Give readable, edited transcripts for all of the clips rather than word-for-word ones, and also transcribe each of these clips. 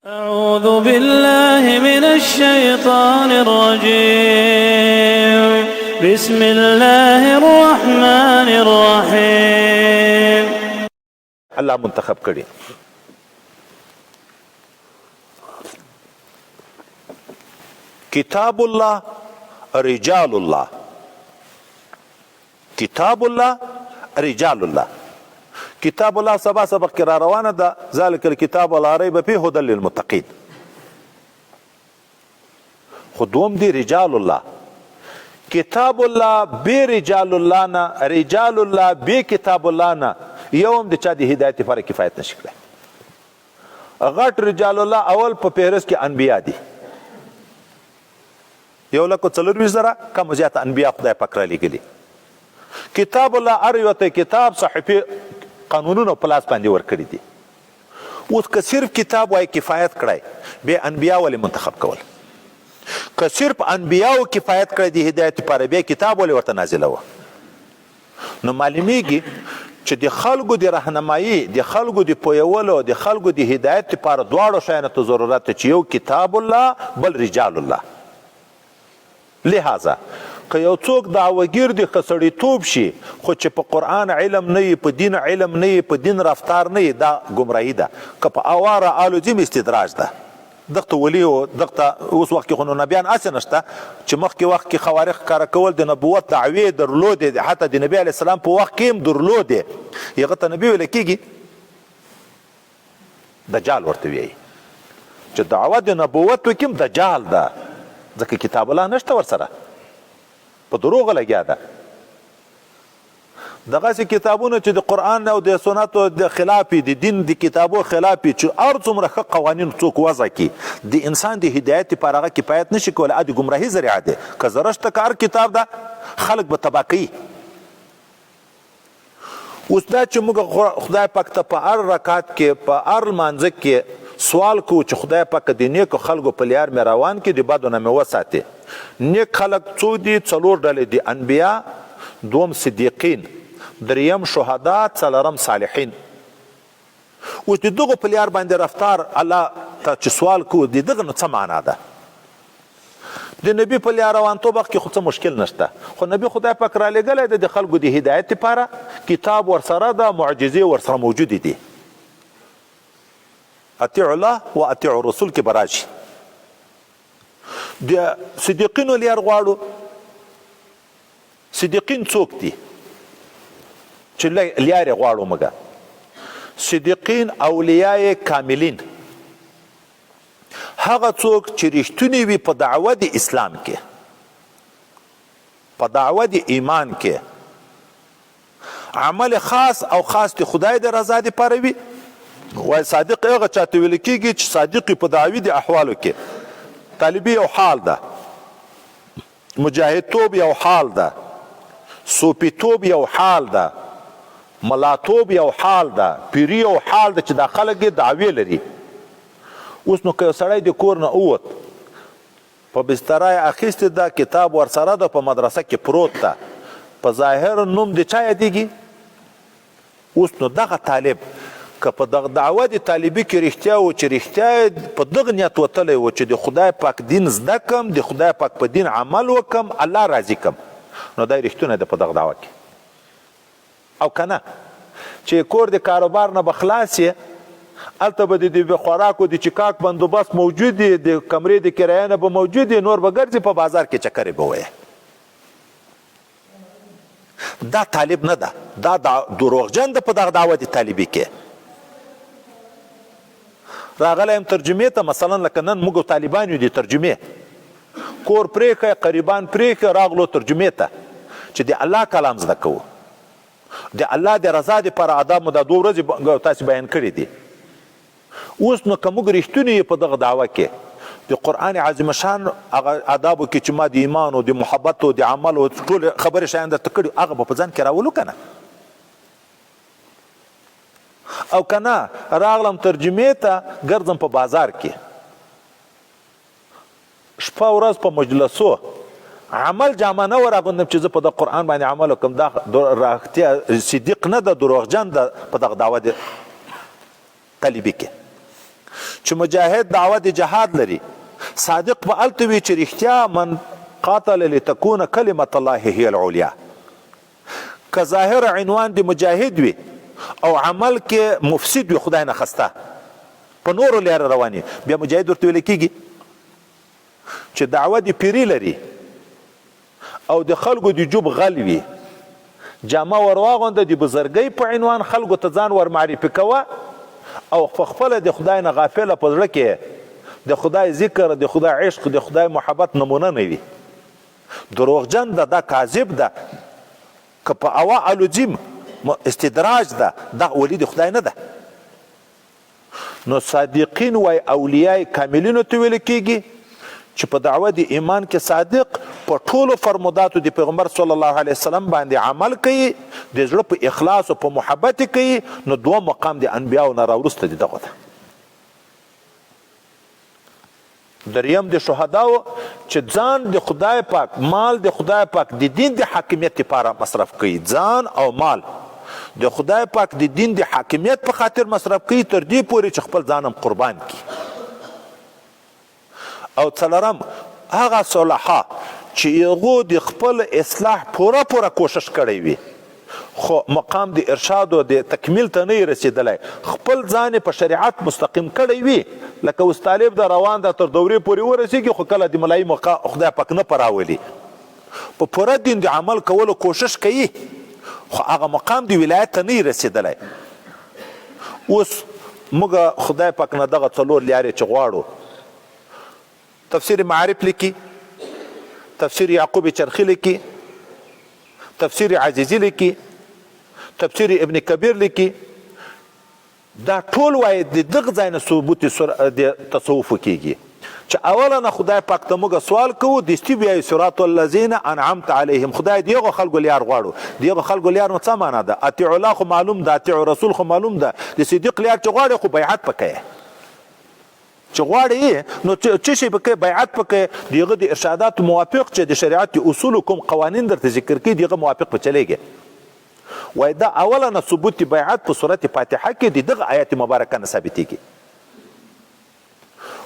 أعوذ بالله من الشيطان الرجيم. بسم الله الرحمن الرحيم. الله منتخب کړي. کتاب الله، رجال الله، کتاب الله، رجال الله. کتاب الله سبا سبق کې را روانه ده، ذلک الکتاب لا ریب فیه هدى للمتقین. خو دوم دی رجال الله. کتاب الله بی رجال الله نه، رجال الله بی کتاب الله نه، یو هم د چا د هدایت لپاره کفایت نشي کړای. غټ رجال الله اول په فهرست کې انبیا دي، 1,24,000 کم زیات انبیا خدای پاک را لېږلي. کتاب الله هر یو ته کتاب، صحیفې، قانونونه په لاس باندې ورکړي دي. اوس که صرف کتاب وای کفایت کړای، بیا انبیا ولې منتخب کول؟ که صرف انبیاو کفایت کړی د هدایت لپاره، بیا کتاب ولې ورته نازلوه؟ نو معلومیږي چې د خلکو د رهنمایي، د خلکو د پویولو، د خلکو د هدایت لپاره دواړو شیانو ته ضرورت دی، چې یو کتاب الله، بل رجال الله. لهذا که یو څوک دعوهګیر د ښه سړیتوب شي، خو چې په قرآن علم نه وي، په دین علم نه وي، په دین رفتار نه وي، دا ګمراهي ده. که په اواره آلو ځي استدراج ده. دغه ولی او دغه اوس وخت کې خو نو نبیان هسې نشته چې مخکې وخت کې خوارق ښکاره کول، د نبوت دعوې درلودې، حتی د نبي علیه السلام په وخت کې هم درلودې، هغه ته نبي ویل کېږي؟ دجال ورته ویایي. چې دعوه د نبوت وکړي هم دجال ده، ځکه کتاب الله نشته ورسره، په دروغو لګیا ده. دغسې کتابونه چې د قرآن او د سنتو د خلاف دي، دین د کتابو خلاف، چې هر څومره ښه قوانین څوک وضع کړي، د انسان د هدایت لپاره هغه کفایت نشي کولی. د ګمراهي ذریعه ده. که زرشته که هر کتاب ده، خلک به تباه کوي. اوس دا چې موږ خدای پاک ته په هر رکعت کې، په هر لمانځه کې سوال کوو چې خدای پاک د نیکو خلکو په لیار مې روان کړي، د بدو نه مې وساتي. نیک خلک څوک دي؟ څلور ډلې دي: انبیا، دوم صدیقین، دریم شهدا، څلورم صالحین. اوس د دغو په لیار باندې رفتار الله ته چې سوال کوو، د دغه نو څه معنا ده؟ د نبی په لار روانتوب وخت کې خو څه مشکل نشته، خو نبی خدای پاک را لېږلی دی د خلکو د هدایت لپاره، کتاب ورسره ده، معجزې ورسره موجودې دي. اطیع الله و اطیع الرسول کې به راشي. د صدیقینو لیار غواړو. صدیقین څوک دي چې لیار یې غواړو موږ؟ صدیقین اولیاء کاملین، هغه څوک چې رښتونی وي په دعوه د اسلام کې، په دعوه د ایمان کې، عمل خاص او خاص د خدای د رضا دپاره وي. وای صادق هغه چاته ویل کېږي چې صادق په دعوی د احوالو کې. طالبي یو حال ده، مجاهدتوب یو حال ده، صوفیتوب یو حال ده، ملاتوب یو حال ده، پیری یو حال ده، چې دا خلک یې دعوې لري. اوس نو که یو سړی د کور نه ووت، په بستره یې اخیستې ده، کتاب ورسره ده، په مدرسه کې پروت ده، په ظاهر نوم د چا یادېږي؟ اوس نو دغه طالب که په دغه دعوه د طالبي کې رښتیا و، چې رښتیا یې په دغه نیت وتلی و چې د خدای پاک دین زده کم، د خدای پاک په دین عمل وکم، الله راضي کم، نو دا رښتونه ده په دغه دعوه کې. او که نه چې کور د کاروبار نه به خلاص یې، هلته به د دې خوراکو د چکاک بندوبست موجود دی، د کمرې د کرایې نه به موجود دی، نور به ګرځي په بازار کې چکرې به وایې. دا طالب نه ده، دا دروغجن ده. په دغه دعوه د طالبي کې راغلی یم ترجمې ته، مثلا لکه نن موږ طالبان یو، د ترجمې کور پرېښی، قریبان پرېښی، راغلو ترجمې ته چې د الله کلام زده کوو، د الله د رضا دپاره. آداب مو دا دوه ورځې تاسې بیان کړي دي. اوس نو که موږ رښتوني یو په دغه دعوه کې، د قرآن عظیم شان هغه آدابو کې چې ما د ایمان او د محبت او د عمل او ټول خبرې شیان درته کړي، هغه به په ځان کې راولو که نه؟ او که نه راغلم ترجمې ته، ګرځم په بازار کې شپه ورځ په مجلسو، عمل جامه نه ور اغوندم چې زه په دغه قرآن باندې عمل وکړم، دا رښتیا صدیق نه ده، دروغجن ده په دغه دعوه د طالبي کې. چې مجاهد دعوه د جهاد لري، صادق به هلته وي چې رښتیا من قاتل لتکون کلمة الله هي العلیا. که ظاهر عنوان د مجاهد وي او عمل کې مفسد وي، خدای نه خسته په نورو لارو روان وي، بیا مجاهد ورته ویل کیږي. چې دعوه د پیری لري او د خلکو د جوب غل وي، جامه ور واغونده، د بزرګۍ په عنوان خلکو ته ځان ور معرفي کوه او په خپله د خدای نه غافله په زړه کې د خدای ذکر، د خدای عشق، د خدای محبت نمونه نه وي. دروغجن ده، دا کاذب ده، که په هوا الوځي استدراج ده، دا ولي د خدای نه ده. نو صادقین وای اولیاء کاملینو ته ویل کیږي چې په دعوه د ایمان کې صادق، په ټولو فرموداتو د پیغمبر صلی الله علیه وسلم باندې عمل کوي، د زړه په اخلاص او په محبت کوي. نو دوه مقام د انبیاو نه راوروسته د دغه ده. دریم د شهداو چې ځان د خدای پاک، مال د خدای پاک د دین د حاکمیت لپاره مصرف کوي، ځان او مال د خدای پاک د دین د حاکمیت په خاطر مصرف کوي تر دې پورې چې خپل ځان هم قربان کړي. او څلورم هغه صلحا چې هغو د خپل اصلاح پوره پوره کوشش کړی وي خو مقام د ارشاد او د تکمیل ته نه رسیدلی، خپل ځان په شریعت مستقیم کړی وي، لکه اوس طالب د روان ده تر دورې پورې ورسیږي خو کله د ملایي موقع خدای پاک نه پراولي، په پوره دین د عمل کولو کوشش کوي خو هغه مقام د ولایت ته نه رسیدلی. اوس موږ خدای پاک نه دغه څلور لارې چې غواړو، تفسیر معارف لیکي، تفسیر یعقوب چرخي لیکي، تفسیر عزیزي لیکي، تفسیر ابن کبیر لیکي، دا ټول وایي د دغه ځای نه ثبوت د تصوف کیږي چې اولا نه خدای پاک ته موږ سوال کوو، دستي بیا صراط الذین انعمت علیهم، خدای دی هغو خلکو لیار غواړو. دی هغو خلکو لیار نو څه معنا ده؟ اطیع الله خو معلوم ده، اطیع رسول خو معلوم ده، د صدیق لیار چې غواړي خو بیعت پکې چې غواړي نو څه شي پکې بیعت پکې، دغه د ارشادات موافق چې د شریعت اصول کوم قوانین درته ذکر کړي دغه موافق په چلےږي. وای دا اولا نه ثبوت بیعت په سورت فاتحه کې د دغه آیت مبارکه نه ثابتېږي.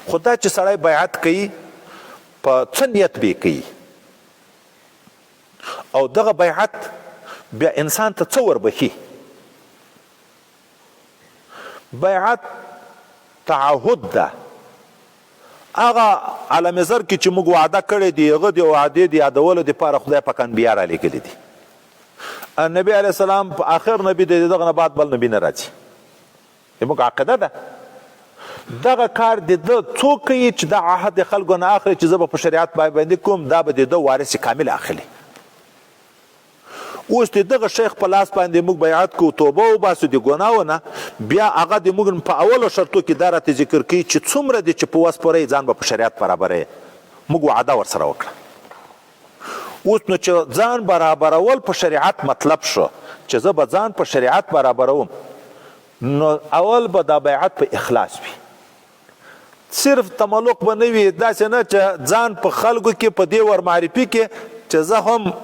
خو دا چې سړی بیعت کوي په څه نیت به کوي او دغه بیعت بیا انسان ته څه وربښي؟ بیعت تعهد ده، هغه عالم زر کې چې موږ وعده کړې دی هغه د وعدې د یادولو دپاره خدای پاک انبیا را لېږلي دي. نبی علیه السلام په آخر نبی دی، دغه نه بعد بل نبی نه راځي، زموږ عقیده ده. دغه کار د ده څوک کوي چې دا عهد د خلکو نه اخلي چې زه به په شریعت باندې کوم، دا به د ده وارث کامل اخلي. اوس د دغه شیخ په لاس باندې موږ بیعت کوو، توبه وباسو د ګناو نه، بیا هغه د موږ په اولو شرطو کې دا راته ذکر کوي چې څومره دې چې په وس پوره ځان به په شریعت برابروې، موږ وعده ورسره وکړه. اوس نو چې ځان برابرول په شریعت مطلب شو چې زه به ځان په شریعت برابروم، نو اول به دا بیعت په اخلاص وي، صرف تملق به نه وي، داسې نه چې ځان په خلکو کې په دې ور معرفي کې چې زه هم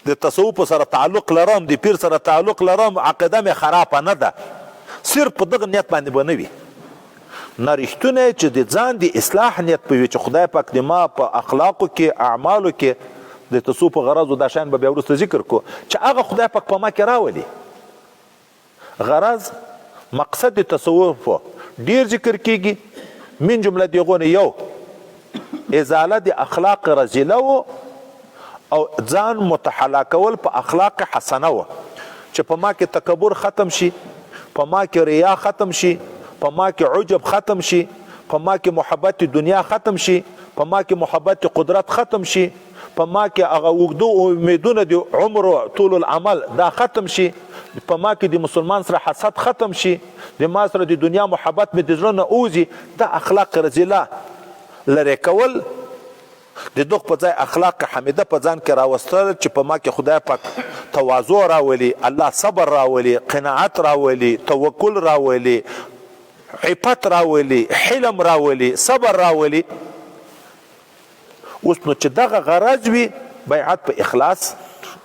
د تصوف سره تعلق لرم، د پیر سره تعلق لرم، عقیده مې خرابه نه ده، صرف په دغه نیت باندې به نه وي. نه رښتونی چې د ځان د اصلاح نیت په وي چې خدای پاک د ما په اخلاقو کې، اعمالو کې د تصوف غرض، دا شیان به بیا وروسته ذکر کو چې هغه خدای پاک په ما کې راولي. غرض مقصد د تصوف ډیر ذکر کیږي، من جمله دغو نه یو ازاله د اخلاق رذیله و او ځان متحلا کول په اخلاق حسنه و، چې په ما کې تکبر ختم شي، په ما کې ریا ختم شي، په ما کې عجب ختم شي، په ما کې محبت دنیا ختم شي، په ما کې محبت قدرت ختم شي، په ما کې هغه اوږده امیدونه د عمر او طول العمل دا ختم شي، په ما کې د مسلمان سره حسد ختم شي، د ما سره د دنیا محبت مې د زړه نه اوځي. دا اخلاق رذیله لرې کول، د دغ په ځای اخلاق حمیده په ځان کې راوستل چې په ما کې خدای پاک تواضع راولي، الله صبر راولي، قناعت راولي، توکل راولي، عفت راولي، حلم راولي، صبر راولي. اوس نو چې دغه غرض وي بیعت په اخلاص،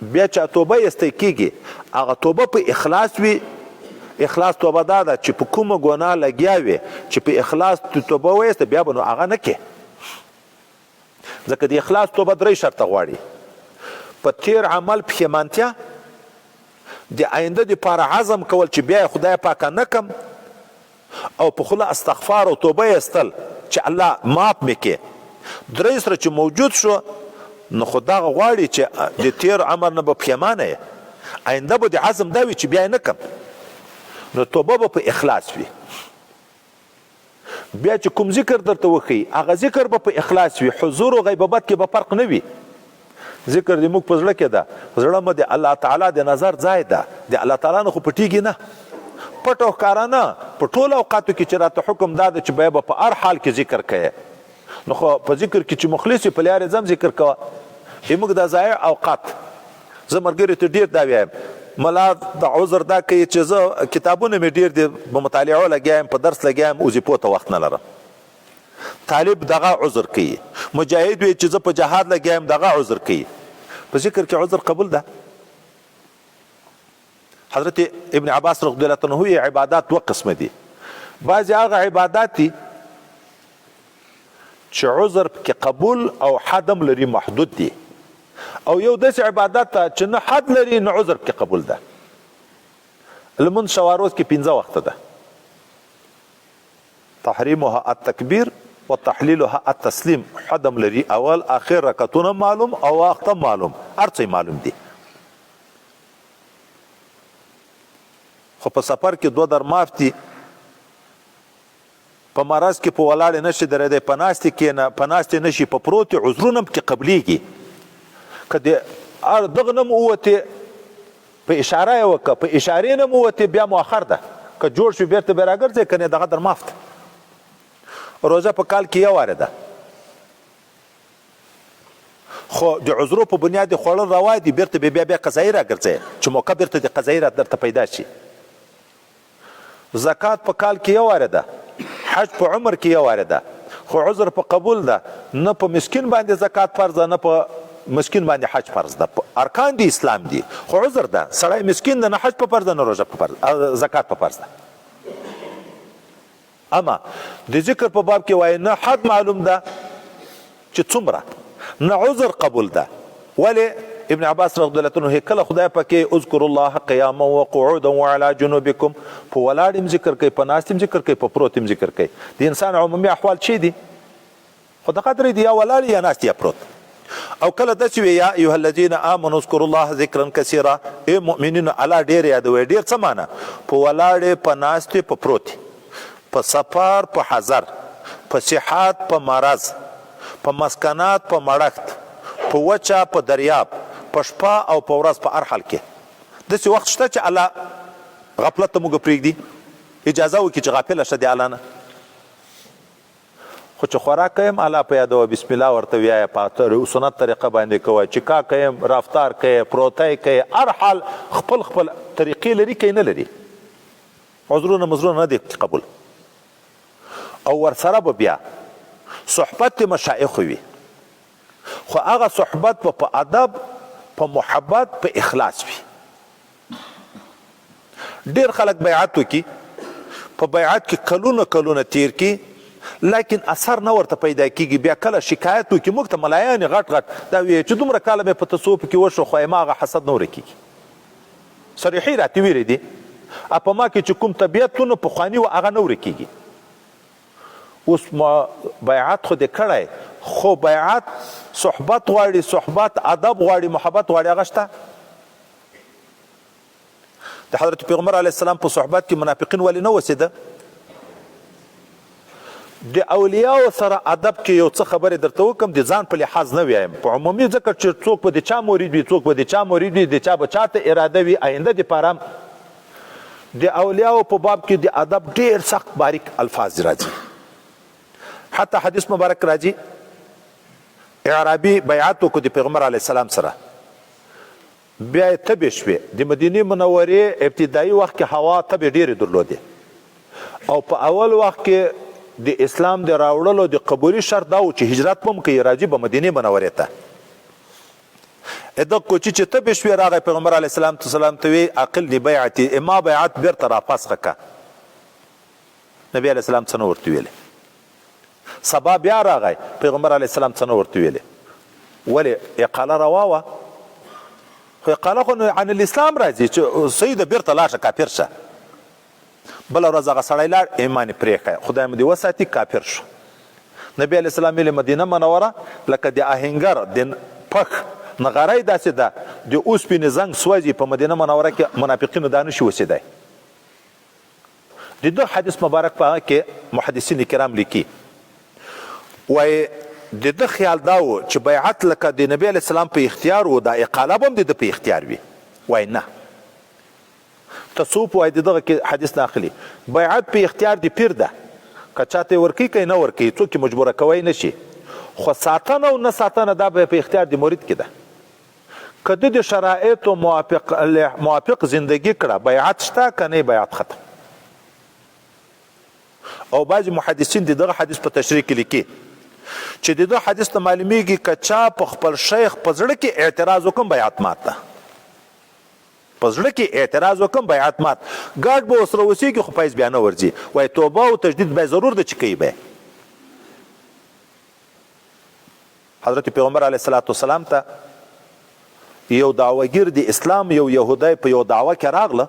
بیا چې توبه ایستی کیږي هغه توبه په اخلاص وي، اخلاص توبه دا ده چې په کومه ګناه لګیا وې چې په اخلاص توبه وایسته بیا به نو هغه نه کې. ځکه د اخلاص توبه درې شرطه غواړي، په تیر عمل پښیمانتیا، د آینده دپاره عزم کول چې بیا یې خدای پاکه نه کم، او په خوله استغفار او توبه ایستل چې الله معاف مې کې. درې سره چې موجود شو نو خو دغه غواړي چې د تیر عمر نه به پښیمانه یې، آینده به د عزم دا وي چې بیا یې نه کم، نو توبه به په اخلاص وي. بیا چې کوم ذکر درته وښیي هغه ذکر به په اخلاص وي، حضور او غیبت کې به فرق نه وي. ذکر دې موږ په زړه کې ده، زړه مو د الله تعالی د نظر ځای ده، د الله تعالی نه خو پټیږي نه، پټ او ښکاره نه، په ټولو اوقاتو کې چې راته حکم دا ده چې بیا به په هر حال کې ذکر کوې، نو خو په ذکر کې چې مخلص وي په لارې ځم ذکر کوه. موږ د ضایع اوقات، زه ملګري ته ډیر دا وایم، ملا د عذر دا کوي چې زه کتابونه مې ډیر دي، په مطالعو لګیا یم، په درس لګیا یم، وظیفو ته وخت نه لرم. طالب دغه عذر کوي، مجاهد وي چې زه په جهاد لګیا یم، دغه عذر کوي. په ذکر کې عذر قبول ده. حضرت ابن عباس رضی الله عنه یې عبادات دوه قسمه دي. بعضې هغه عبادات دي چې عذر پکې قبول او حد هم لري، محدود دي، او یو داسې عبادت ده چې نه حد لري نه عذر پکې قبول ده. لمونځ شواروز کې 5 وخته ده. تحریمها التکبیر وتحلیلها التسلیم، حد هم لري، اول اخر رکعتونه معلوم او وخت هم معلوم، هر څه معلوم دي. خو په سفر کې 2 در معاف دي، په مرض کې په ولاړې نشي درېدی، په ناستې کې نه، په ناستې نشي، په پروتې عذرونه هم پکې قبلیږي. که د هر دغه نه هم ووتې په اشاره یې وکړه، په اشارې نه هم ووتې بیا مؤخر ده، که جوړ شو بیرته به راګرځې، که نه دغه در معاف ده. روزه په کال کې یو وارې ده، خو د عذرو په بنیاد خوړل روا دي، بیرته به بیا بیا قضایي راګرځې چې موقع بیرته د قضایي را درته پیدا شي. زکات په کال کې یو واره ده، حج په عمر کې یو واره ده، خو عذر په قبول ده، نه په مسکین باندې زکات فرض ده، نه په مسکین باندې حج فرض ده. ارکان دي اسلام دي، خو عذر ده، سړی مسکین ده، نه حج په فرض ده، نه روزه په فرض، زکات په فرض ده. اما د ذکر په باب کې وایي نه حد معلوم ده چې څومره، نه عذر قبول ده. ولې ابن عباس رضی الله عنه کله خدای پکې اذکر الله قیاما وقعودا وعلى جنوبکم، په ولاړ هم ذکر کوي، په ناست هم ذکر کوي، په پروت هم ذکر کوي. د انسان عمومي احوال چی دي؟ خو دغه درې دي، یا ولاړ یا ناست یا پروت. او کله داسې وي یا ایها الذین آمنوا اذکروا الله ذکرا کثیرا، ای مؤمنینو الله ډېر یادوئ. ډېر څه معنی؟ په ولاړې، په ناستې، په پروتې، په سفر، په حضر، په صحت، په مرض، په مسکنات، په مړښت، په وچه، په دریاب، په شپه او په ورځ، په هر حال کې. داسې وخت شته چې الله غفلت ته موږ پرېږدي، اجازه وکړي چې غافله شه د الله نه. خو چې خوراک کوم الله په یادوه، بسم الله ورته ویایه، په سنت طریقه باندې کوه، چې کا کوم رفتار کوي، پروتی کوي، هر حال خپل خپل طریقې لري کوي نه لري، عذرونه مزرونه نه دي قبول. او ورسره به بیا صحبت مشایخ وي، خو هغه صحبت به په ادب، په محبت، په اخلاص وي. ډیر خلک بیعت وکي، په بیعت کې کلونه کلونه تیر کی، لیکن اثر نه ورته پیدا کیږي. بیا کله شکایت وکي، موږ ته ملایان غټ غټ دا وایي چې دومره کاله مې په تصوف کې وشو، خو ما هغه حسد نه ورکیږي، صریحي راته ویلي دي، په ما کې چې کوم طبیعت و نو پخواني و هغه نه ورکیږي. اوس ما بیعت خو دې کړی، خو بیعت صحبت غواړي، صحبت ادب غواړي، محبت غواړي، هغه شته. د حضرت پیغمبر علیه السلام په صحبت کې منافقین ولې نه وسېده؟ د اولیاو سره ادب کې یو څه خبرې درته وکم، د ځان په لحاظ نه ویایم، په عمومي، ځکه چې څوک به د چا مرید وي، څوک به د چا مرید وي، د چا به چا ته اراده وي، آینده دپاره هم د اولیاو په باب کې د ادب ډېر سخت باریک الفاظ راځي. حتی حدیث مبارک راځي، اعرابي بیعت وکړو د پیغمبر علیه السلام سره، بیا یې تبې شوې. د مدینې منورې ابتدایي وخت کې هوا تبې ډېرې درلودې، او په اول وخت کې د اسلام د راوړلو د قبولي شرط دا و چې هجرت به هم کوي، راځي به مدینې منورې ته. د کوچی چې ته بشوي راغی پیغمبر علی السلام ته سلام ته وی عقل دی بیعت اما بیعت بیرته را فسخ کا. نبی علی السلام څه نه ورته ویل. سبا بیا راغی پیغمبر علی السلام څه نه ورته ویل. ولی اقاله روا وه، خو اقاله خو عن الاسلام راځي چې سید بیرته لاړ شه کافر شه. بله ورځ هغه سړی لاړ، ایمان یې پرېښی، خدای مو دې وساتي، کافر شو. نبي علیه السلام ویلي، مدینه منوره لکه د آهنګر د پښ نغری داسې ده، د اوسپنې زنګ سوځي، په مدینه منوره کې منافقینو دا نه شي اوسېدای. د ده حدیث مبارک په هغه کې محدثین کرام لیکي، وایي د ده خیال دا و چې بیعت لکه د نبي علیه السلام په اختیار و، دا اقاله به هم د ده په اختیار وي. وایي نه، تصوف وایي د دغه کې حدیث نه اخلي، بیعت په اختیار د پیر ده، که چاته یې ورکوي که یې نه ورکوي، څوک یې مجبوره کوی نه شي، خو ساتنه او نه ساتنه دا به په اختیار د مرید کې ده. که ده د شرایطو موافق موافق زندګي کړه بیعت شته، که نه بیعت ختم. او بعضې محدثین د دغه حدیث په تشریح کې لیکي چې د دغه حدیث ته معلومیږي که چا په خپل شیخ په زړه کې اعتراض وکړم بیعت مات ده. په زړه کې اعتراض وکم بیعت مات، ګاډ به ورسره اوسیږي خو فیض بیا نه ورځي، وایي توبه او تجدید به ضرور ده چې کوي به. حضرت پیغمبر علیه الصلاة والسلام ته یو دعوګیر د اسلام یو یهودی په یو دعوه کې راغله،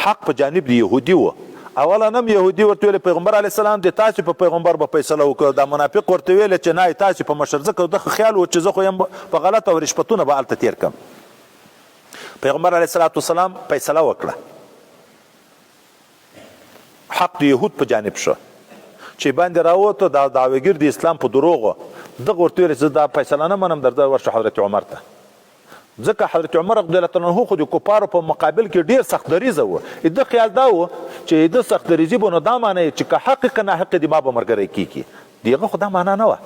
حق په جانب د یهودي وو. اولا هم یهودي ورته ویل پیغمبر علیه السلام د تاسو په پیغمبر به فیصله وکړو. دا منافق ورته ویل چې نه تاسو په مشر، ځکه د خیال و چې زه خو یم په غلط او رشوتونه به هلته تیر کم. پیغمبر علیه الصلاة والسلام فیصله وکړه، حق د یهود په جانب شو چې باندې راوته. دا دعوګیر د اسلام په دروغو دغه ورته ویل چې زه دا فیصله نه منم، درځه ورشه حضرت عمر ته. ځکه حضرت عمر رضی الله عنه خو د کفارو په مقابل کې ډیر سخت دریځه و. د خیال دا و چې د سخت دریځي به نو دا معنی چې که حق که ناحق دی ما به مرګری کیږي، دیغه خو دا معنی نه وه.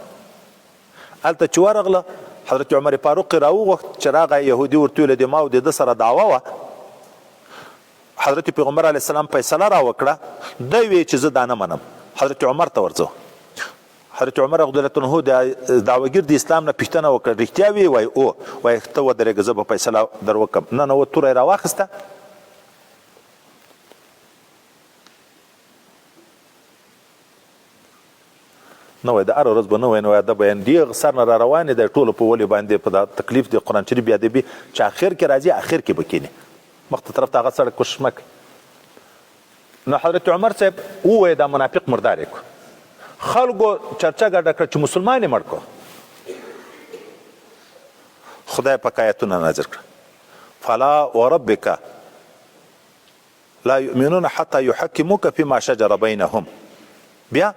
هلته چې ورغله حضرت عمر فاروق یې راوغوښت چې راغی یهودي ورته ویل د ما او د ده سره دعوه وه. حضرت پیغمبر علیه السلام فیصله را وکړه، دی وی چې زه دا نه منم، حضرت عمر ته ورځو. حضرت عمر رضی الله عنه د دعوګیر د اسلام نه پوښتنه وکړه، رښتیا وی؟ وای او وای ته ودرېږه زه به فیصله در وکم. نه نه و توره یې راواخیسته، نه وای د هره ورځ به نه وای، نه وای دا بیان ډېر سر نه را روانې دی ټولو په ولې باندې په دا تکلیف دی قرآن شریف بیا دی چې اخر کې راځي اخر کې به کینې مخته طرف ته هغه سړی کوشش مه کوي. نو حضرت عمر صاحب ووایه دا منافق مردار یې کړو. خلکو چرچه ګډه کړه چې مسلمان یې مړ کړو. خدای پاک آیتونه نازل کړه، فلا وربک لا یؤمنون حتی یحکموک فيما شجر بینهم. بیا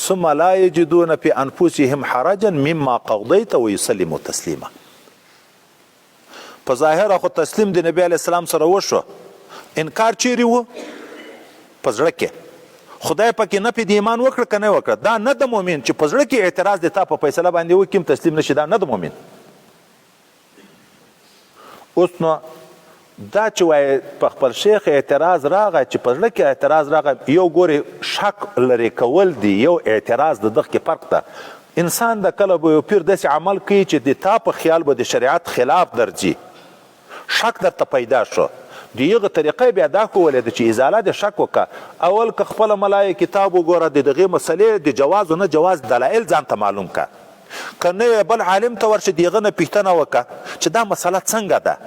ثم لا يجدون في انفسهم حرجا مما قضيت ويسلموا تسليما. په ظاهره خو تسلیم د نبی علی السلام سره وشو، انکار چیرې وو؟ په زړه کې. خدای پکې نه پې د ایمان وکړه که نه وکړه؟ دا نه د مؤمن چې په زړه کې اعتراض د تا په فیصله باندې وکړي تسلیم نشي، دا نه د مؤمن. اوس نو دا چې وایې په خپل شیخ اعتراض راغی، چې په زړه کې اعتراض راغی، یو ګورې شک لرې کول دي، یو اعتراض د دغه کې فرق ده. انسان د کله به یو پیر داسې عمل کوي چې د تا په خیال به د شریعت خلاف درځي، شک درته پیدا شو، د هغه طریقه بیا دا ښوولې ده چې ازاله د شک وکړه. اول که خپله ملا کتاب وګوره، د دغې مسلې د جواز او نه جواز دلایل ځان ته معلوم کړه، که نه یې بل عالم ته ورشه د هغه نه پوښتنه وکړه چې دا مسله څنګه ده.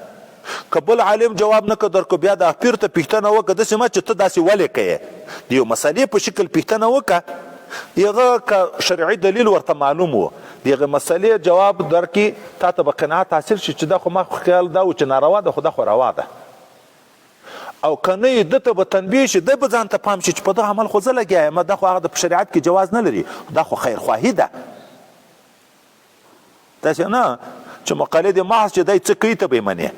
که بل عالم جواب نه که درکو بیا د پیر ته پوښتنه وکړه، داسې مه چې ته داسې ولې کوې، د یو مسلې په شکل پوښتنه وکړه، هغه که شرعي دلیل ورته معلوم و د هغې مسلې جواب درکړي، تا ته به قناعت حاصل شي چې دا خو ما خیال دا و چې ناروا ده خو دا خو روا ده. او که نه یې ده ته به تنبیه شي، دی به ځان ته پام شي چې په دغه عمل خو زه لګیا یم، دا خو هغه د شریعت کې جواز نه لري، دا خو خیرخواهي ده. داسې نه چې مقلد محض چې دی څه کوي ته به یې منې،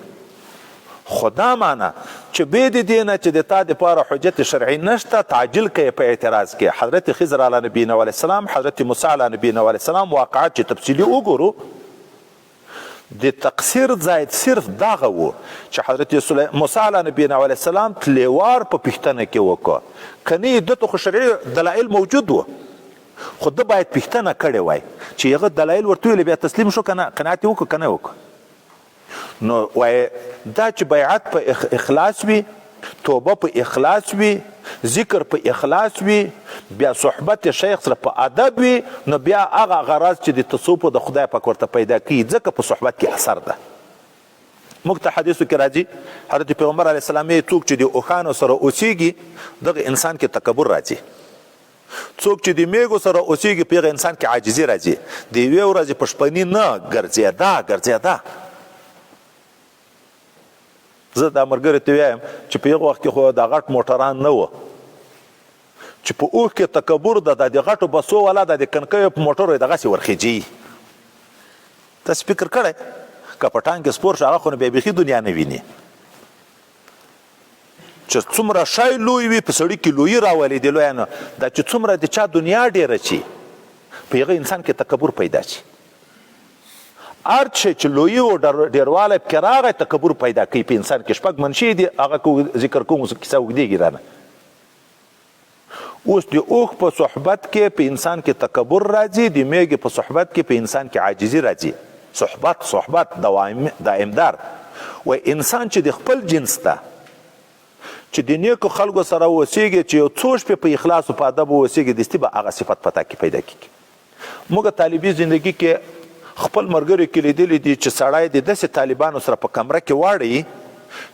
خو دا معنی چې بې د دې نه چې د تا دپاره حجت شرعي نشته تعجیل کوي په اعتراض کې. حضرت خضر علی نبینا علیه السلام، حضرت موسی علی نبینا علیه السلام واقعات چې تفصیلي وګورو، د تقصیر ځای صرف دغه وو چې حضرت موسی علی نبینا علیه السلام تلیوار په پوښتنه کې وکړ، که نه ده ته خو شرعي دلایل موجود وو. خو ده باید پوښتنه کړې وای چې هغه دلایل ورته ویل، بیا تسلیم شو کنه، قناعت یې وکړ کنه وکړ. نو وایې دا چې بیعت په اخلاص وي، توبه په اخلاص وي، ذکر په اخلاص وي، بیا صحبت شیخ سره په ادب وي، نو بیا هغه غرض چې د تصوف د خدای پاک ورته پیدا کوي، ځکه په صحبت کې اثر ده. موږ ته حدیثو کې راځي، حضرت پیغمبر علیه السلام یې څوک چې د اوښانو سره اوسیږي دغه انسان کې تکبر راځي، څوک چې د میږو سره اوسیږي په هغه انسان کې عاجزي راځي، د یوې ورځې په شپني نه ګرځېدا ګرځېدا. زه دا ملګري ته وایم چې په هغه وخت کې خو دا غټ موټران نه وو چې په اوښ کې تکبر ده، دا د غټو بسو والا دا د کنکیو په موټرو یې دغسې ورخیجي. تاسو فکر کړی که په ټانک کې سپور شي هغه خو نو بیا بیخي دنیا نه ویني. چې څومره شی لوی وي په سړي کې لویي راولي د لویانو دا چې څومره د چا دنیا ډېره شي په هغه انسان کې تکبر پیدا شي. هر څه چې لویي او ډېروالی پکې راغی تکبر پیدا کوي په انسان کې. شپږ منشي دي هغه ذکر کوم کیسه اوږدېږي رانه. اوس د اوښ په صحبت کې په انسان کې تکبر راځي، د میږې په صحبت کې په انسان کې عاجزي راځي. صحبت صحبت دائمدار و انسان چې د خپل جنس ته چې د نیکو خلکو سره اوسېږي، چې یو څو شپې په اخلاص او په ادب اوسېږي، دستي به هغه صفت په تا کې پیدا کېږي. موږ طالبي زندګي کې خپل ملګرو کې لیدلي دي چې سړی د داسې طالبانو سره په کمره کې واړوي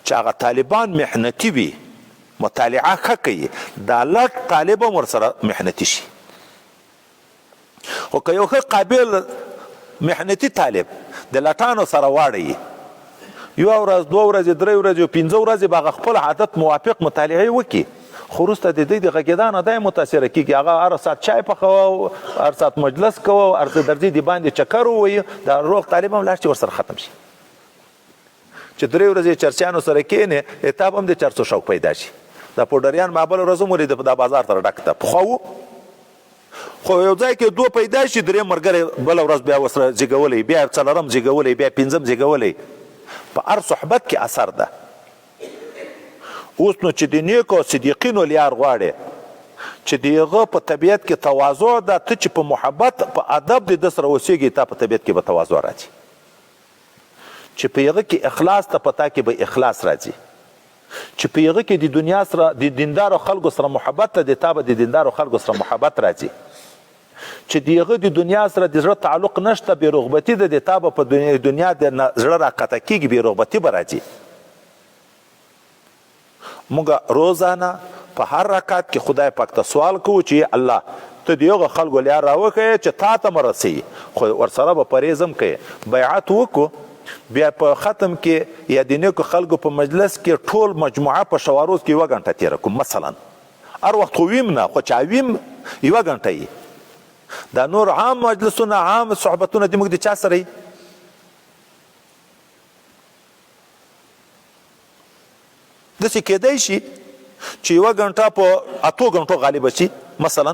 چې هغه طالبان محنتي وي، مطالعه ښه کوي، دا لټ طالب هم ورسره محنتي شي. خو که یو ښه قابل محنتي طالب د لټانو سره واړوي، یوه ورځ، دوه ورځې، درې ورځې او پنځه ورځې به هغه خپل عادت موافق مطالعې وکړي، خو وروسته د دوی د غږېدا نه دی متاثره کېږي. هغه هر ساعت چای پخوه، هر ساعت مجلس کوه، هر څه درځي د باندې چکر ووایي، دا روغ طالب هم لاړ شي ورسره ختم شي. چې درې ورځې چرسیانو سره کښېنې، تا به هم د چرسو شوق پیدا شي. دا پوډریان ما بله ورځ هم ولید، دا بازار ته ډک ده. پخوا وو، خو یو ځای کې دوه پیدا شي، درې ملګری بله ورځ بیا ورسره زیږولی، بیا څلورم زیږولی، بیا پنځم زیږولی. په هر صحبت کې اثر ده. اوس نو چې د نیکو او صدیقینو لیار غواړې، چې د هغه په طبیعت کې تواضع ده، ته چې په محبت په ادب د ده سره اوسېږي، تا په طبیعت کې به تواضع راځي. چې په هغه کې اخلاص ته، په تا کې به اخلاص راځي. چې په هغه کې د دنیا سره د دیندارو خلکو سره محبت ته، د تا به د دیندارو خلکو سره محبت راځي. چې د هغه د دنیا سره د زړه تعلق نشته، بې رغبتي ده، د تا به په دنیا د زړه راقطع کېږي، بې رغبتي به راځي. موږ روزانه په هر رکعت کې خدای پاک ته سوال کوو چې یا الله ته د هغو خلکو لار راوښیه چې تا ته مه رسوي، خو ورسره به پرهېز هم کوې. بیعت وکړو، بیا په ختم کې یا د نیکو خلکو په مجلس کې ټول مجموعه په شواروز کې یوه ګنټه تېره کړو مثلا. هر وخت خو ویم نه، خو چا ویم یوه ګنټه یي. دا نور عام مجلسونه عام صحبتونه دې موږ د چا سره یي؟ داسې کېدای شي چې یوه ګنټه په اتو ګنټو غالبه شي مثلا.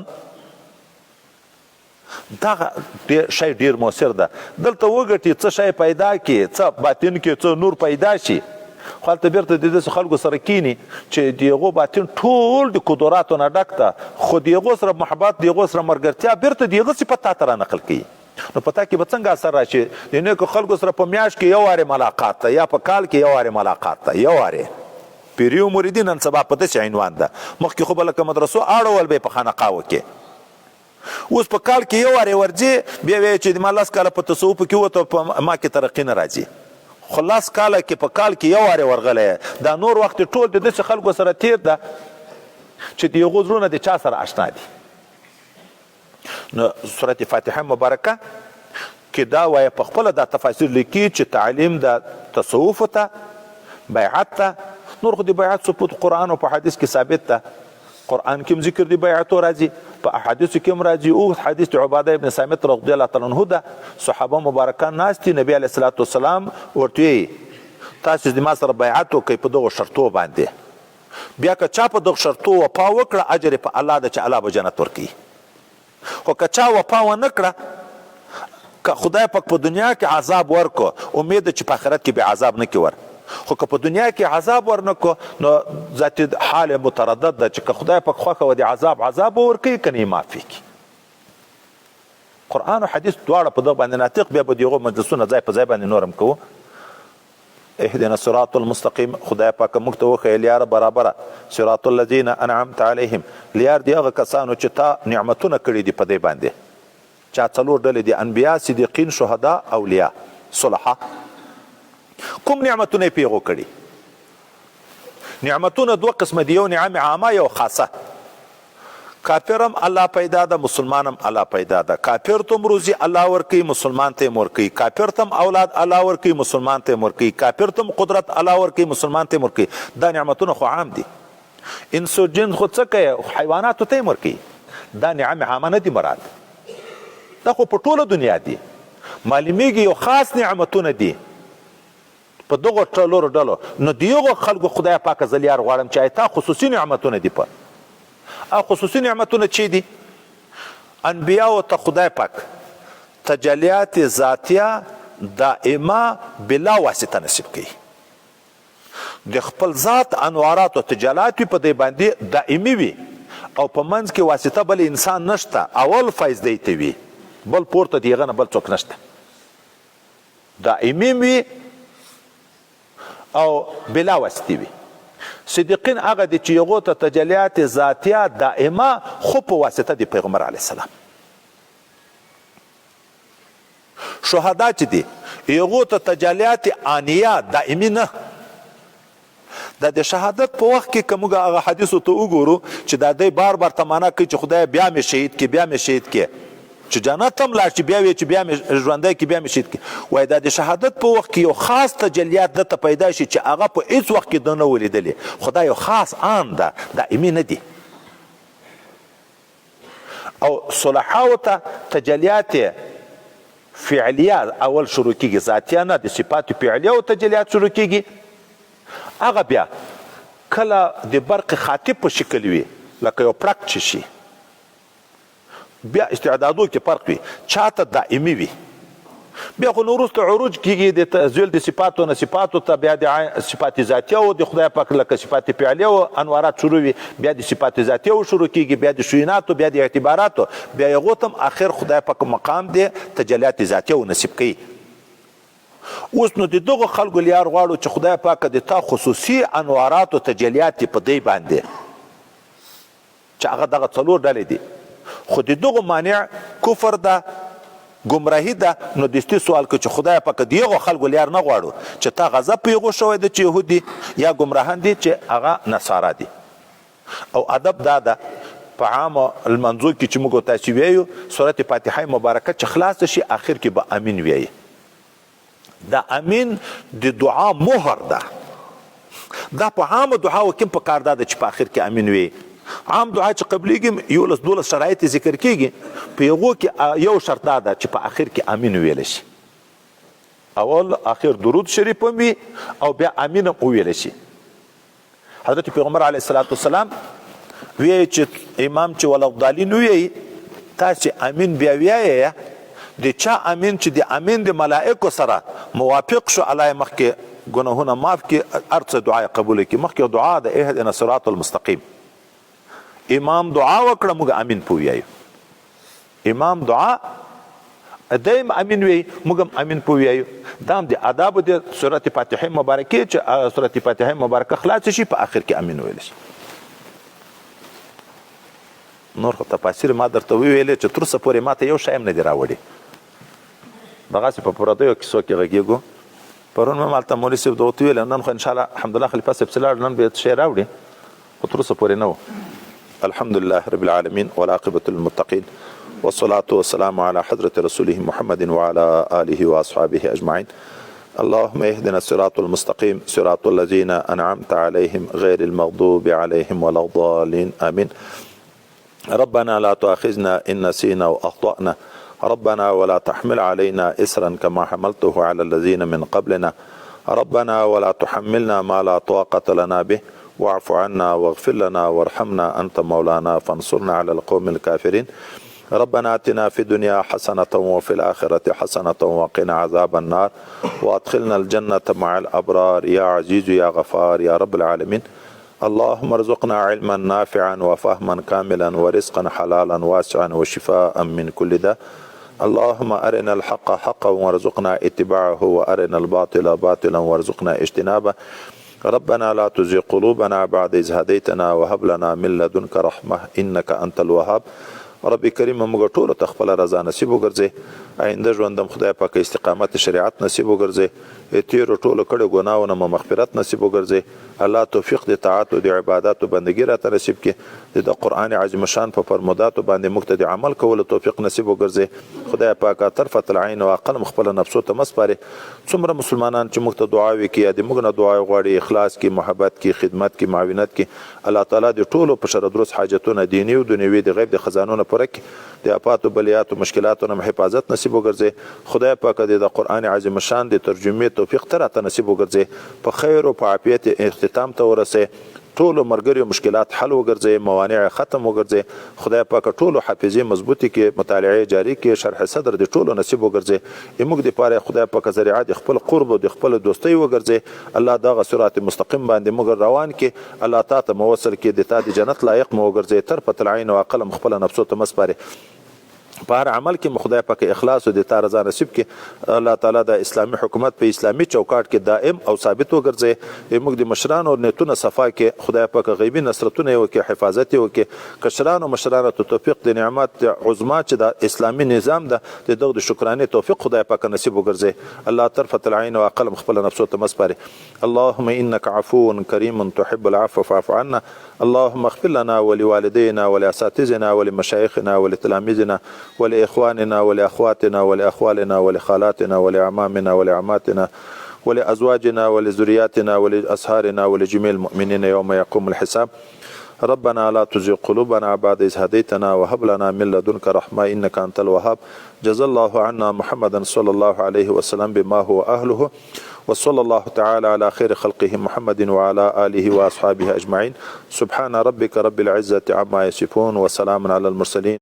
دغه شی ډیر موثر ده. دلته وګټي، څه شی پیدا کړي، څه باطن کې څه نور پیدا شي، خو هلته بیرته د داسې خلکو سره کینی چې د هغو باطن ټول د قدراتو نه ډک ده، خو د هغو سره محبت، د هغو سره ملګرتیا بیرته د هغه صفت تا ته را نقل کوي. نو په تا کې به څنګه اثر راشي؟ د نیکو خلکو سره په میاشت کې یو وارې ملاقات ده، یا په کال کې یو وارې ملاقات ده، یو وارې. پیری او مریدي نن سبا په داسې عنوان ده. مخکې خو به لکه مدرسو اړول به یې په خانقاوو کې، اوس په کال کې یو وارې ورځي، بیا وایي چې ما لس کاله په تصوف کې ووته، په ما کې ترقي نه راځي. خو لس کاله کې په کال کې یو وارې ورغلی، دا نور وخت ټول د داسې خلکو سره تېر ده چې د هغو زړونه د چا سره اشنا دي. نو سورة فاتحه مبارکه کې دا وایي په خپله دا تفاسیر لیکي چې تعلیم د تصوف ته، بیعت ته، نور خو د بیعت ثبوت قرآن او په حدیث کې ثابت ده. قرآن کې هم ذکر دی بیعتو راځي، په احادیثو کې هم راځي. اوږد حدیث د عباده ابن صامت رضی الله تعالی عنه ده، صحابه مبارکان ناست دي، نبی علیه الصلاة والسلام ورته وایي تاسو د ما سره بیعت وکړئ په دغو شرطو باندې، بیا که چا په دغو شرطو وفا وکړه اجر یې په الله ده چې الله به جنت ورکوي، خو که چا وفا ونه کړه که خدای پاک په دنیا کې عذاب ورکړو امید ده چې په آخرت کې به عذاب نه کړي ور، خو که په دنیا کې عذاب ورنه کړو نو ذات حال متردد ده چې که خدای پاک خوښه وه د عذاب عذاب به ورکوي که نه یې معافي کړي. قرآن او حدیث دواړه په دغه باندې ناطق. بیا به د هغو مجلسونه ځای په ځای باندې نور هم کوو. اهدنا الصراط المستقیم، خدای پاک موږ ته وښیه لیاره برابره، صراط الذین انعمت علیهم، لیار دی هغه کسانو چې تا نعمتونه کړي دي په دې باندې. چا څلور ډلې دي، انبیا، صدیقین، شهدا، اولیاء، صلحا. کوم نعمتونه یې په هغو کړي؟ نعمتونه دوه قسمه دي، یو نعم عامه، یو خاصه. کافر هم الله پیدا ده، مسلمان هم الله پیدا ده. کافر ته هم روزي الله ورکوي، مسلمان ته هم ورکوي. کافر ته هم اولاد الله ورکوي، مسلمان ته هم ورکوي. کافر ته هم قدرت الله ورکوي، مسلمان ته هم ورکوي. دا نعمتونه خو عام دي. انس و جن خو څه کوي، حیواناتو ته هم ورکوي. دا نعم عامه نه دي مراد، دا خو په ټوله دنیا دي. معلومیږي یو خاص نعمتونه دي په دغو څلورو ډلو. نو د هغو خلکو خدای پاک زه لیار غواړم چې تا خصوصي نعمتونه دي. په او خصوصي نعمتونه چې دي، انبیاو ته خدای پاک تجلیات ذاتیه دائمه بلا واسطه نصیب کوي. د خپل ذات انوارات او تجلات وي په دې باندې دائمي وي او په منځ کې واسطه بل انسان نشته. اول فیض دی ته وي، بل پورته دی هغه نه بل څوک نشته. دائمي وي او بلا واسطې وي. صدیقین هغه دي چې هغو ته تجلیات ذاتیه دائمه خو په واسطه د پیغمبر علیه السلام. شهدا چې دي هغو ته تجلیات آنیه دائمي نه. دا د شهادت په وخت کې که موږ هغه حدیثو ته وګورو چې دا دی بار بار تمنا کوي چې خدای بیا مې شهید کې، بیا مې شهید کې، چې جنت هم لاړ شي بیا وي چې بیا مې ژوندی کې، بیا مې شهید کې. وایي دا د شهادت په وخت کې یو خاص تجلیات ده ته پیدا شي چې هغه په هیڅ وخت کې ده نه ولیدلې، خو دا یو خاص آن ده، دائمي نه دي. او صلحاو ته تجلیات فعلیه اول شروع کیږي، ذاتیه نه، د صفات فعلیه او تجلیات شروع کیږي. هغه بیا کله د برق خاطب په شکل وي، لکه یو پړک چې شي، بیا استعدادو کې فرق وي، چاته دائمي وي. بیا خو نو وروسته عروج کیږي د تزویل د صفاتو نه صفاتو ته، بیا د صفات ذاتیه او د خدای پاک لکه صفات فعلیه او انوارات شروع وي، بیا د صفات ذاتیه او شروع کیږي، بیا د شیوناتو، بیا د اعتباراتو، بیا یې غوتم اخر خدای پاک مقام دی تجلیات ذاتیه او نصیب کوي. اوس نو د دغو خلکو لیار غواړو چې خدای پاک د تا خصوصي انوارات او تجلیات په دی باندې چې هغه دغه څلور ډلې دي، خو د دغو مانع کفر ده، ګمراهي ده. نو دستي سوال کوي چې خدای پاک د هغو خلکو لیار نه غواړو چې تا غضب په هغو شوی دی چې یهود دي یا ګمراهان دي چې هغه نصارا دي. او ادب دا ده په عامو لمانځو کې چې موږ تاسې ویو سورت فاتحه مبارکه چې خلاصه شي اخر کې به امین ویي. دا امین د دعا مهر ده. دا په عامو دعاو کې په کار ده چې په اخر کې امین وي. عام دعا چې قبليږي یو لس دولس شرایط ذکر کیږي، په هغو کې یو شرط دا ده چې په اخر کې امین ویل شي. اول اخر درود شریف هم وي او بیا امین هم وویل شي. حضرت پیغمبر علیه الصلاة والسلام وی چې امام چې ولا الضالین وی تاسو امین بیا ویایې، د چا امین چې د امین د ملائکو سره موافق شو الله یې مخکې ګناهونه معاف کړي، هر څه دعا یې قبوله کړي. مخکې دعا د اهدنا الصراط المستقیم، امام دعا وکړه موږ امین په ویایو. امام دعا دیم امین وی موږ هم امین په ویایو. دا هم د آداب د سورت فاتحه مبارکې چې سورت فاتحه مبارکه خلاص شي په آخر کې امین ویل شي. نور خو تفاسیر ما درته وویلې چې تر اوسه پورې ما ته یو شی هم نه دي راوړي، دغسې په پردیو کیسو کې غږېږو. پرون مې هلته مولوي صاحب ته ویل، نن خو انشاءالله الحمدلله خلیفه صاحب چې لاړ نن به یې څه شی راوړي، خو تر اوسه پورې نه و. الحمد لله رب العالمين والعاقبة للمتقين والصلاة والسلام على حضرة رسوله محمد وعلى آله وأصحابه أجمعين. اللهم اهدنا الصراط المستقيم صراط الذين أنعمت عليهم غير المغضوب عليهم ولا الضالين آمين. ربنا لا تؤاخذنا إن نسينا وأخطأنا، ربنا ولا تحمل علينا إسرا كما حملته على الذين من قبلنا، ربنا ولا تحملنا ما لا طاقة لنا به، واعف عنا واغفر لنا وارحمنا أنت مولانا فانصرنا على القوم الكافرين. ربنا آتنا في الدنيا حسنة وفي الآخرة حسنة وقنا عذاب النار، وأدخلنا الجنة مع الأبرار يا عزيز يا غفار يا رب العالمين. اللهم ارزقنا علما نافعا وفهما كاملا ورزقا حلالا واسعا وشفاء من كل داء. اللهم ارنا الحق حقا وارزقنا اتباعه وارنا الباطل باطلا وارزقنا اجتنابه. ربنا لا تزغ قلوبنا بعد إذ هديتنا وهب لنا من لدنك رحمة إنك أنت الوهاب. رب کریم موږ ټولو ته خپله رضا نصیب وګرځي، آینده ژوند هم خدای پاک استقامت شریعت نصیب وګرځي، تیرو ټولو کړو ګناهونو مو مغفرت نصیب وګرځي. الله توفیق د طاعت او د عبادت او بندګی راته نصیب کړي، د قرآن عظیم شان په فرموداتو باندې موږ ته د عمل کولو توفیق نصیب وګرځي. خدای پاک طرفت العین او عقل خپل نفسو ته مسپاري. څومره مسلمانان چې موږ ته دعا وکړي یا د موږ نه دعا غواړي، اخلاص کې، محبت کې، خدمت کې، معاونت کې، الله تعالی د ټولو په شر درست حاجتونه دیني او دنیوي د غیب د خزانو نه پوره کړي، د آفاتو بلیاتو مشکلاتو نه حفاظت نصیب وګرځي. خدای پاک دې د قرآن عظیم شان د ترجمې توفیق ته راته نصیب وګرځي، په خیر او په عافیت اختتام ته ورسي، ټولو مرګریو مشکلات حل وګرځي، موانع ختم وګرځي. خدای پاک ټولو حافظې مضبوطې کړي، مطالعې جاري کړي، شرح صدر د ټولو نصیب وګرځي. موږ د پاره خدای پاک ذریعه د خپل قرب او د خپل دوستۍ وګرځي. الله دغه صراط مستقیم باندې موږ روان کړي، الله تا ته مو وصل کړي، د تا د جنت لایق مو وګرځي. طرفت العین او عقل خپل نفسو ته مسپاري. په هر عمل کې مو خدای پاک اخلاص او د تا رضا نصیب کړي. الله تعالی د اسلامي حکومت په اسلامي چوکاټ کې دائم او ثابت وګرځي. موږ د مشرانو نیتونه صفا کړي، خدای پاک غیبي نصرتونه یې وکړي، حفاظت یې وکړي. کشرانو مشرانو ته توفیق د نعمت د عظما چې د اسلامي نظام ده، د دغه د شکرانې توفیق خدای پاک نصیب وګرځي. الله طرفت العین او عقل خپل نفسو ته مسپاري. اللهم انك عفو كريم تحب العفو فاعف عنا. اللهم اغفر لنا ولوالدينا ولأساتذتنا ولمشايخنا ولتلاميذنا ولإخواننا ولأخواتنا ولأخوالنا ولخالاتنا ولأعمامنا ولعماتنا ولأزواجنا ولذرياتنا ولأصهارنا ولجميع المؤمنين يوم يقوم الحساب. ربنا لا تزغ قلوبنا بعد إذ هديتنا وهب لنا من لدنك رحمة إنك أنت الوهاب. جزا الله عنا محمدا صلى الله عليه وسلم بما هو أهله، وصلى الله تعالى على خير خلقه محمد وعلى آله وأصحابه أجمعين. سبحان ربك رب العزة عما يصفون وسلام على المرسلين.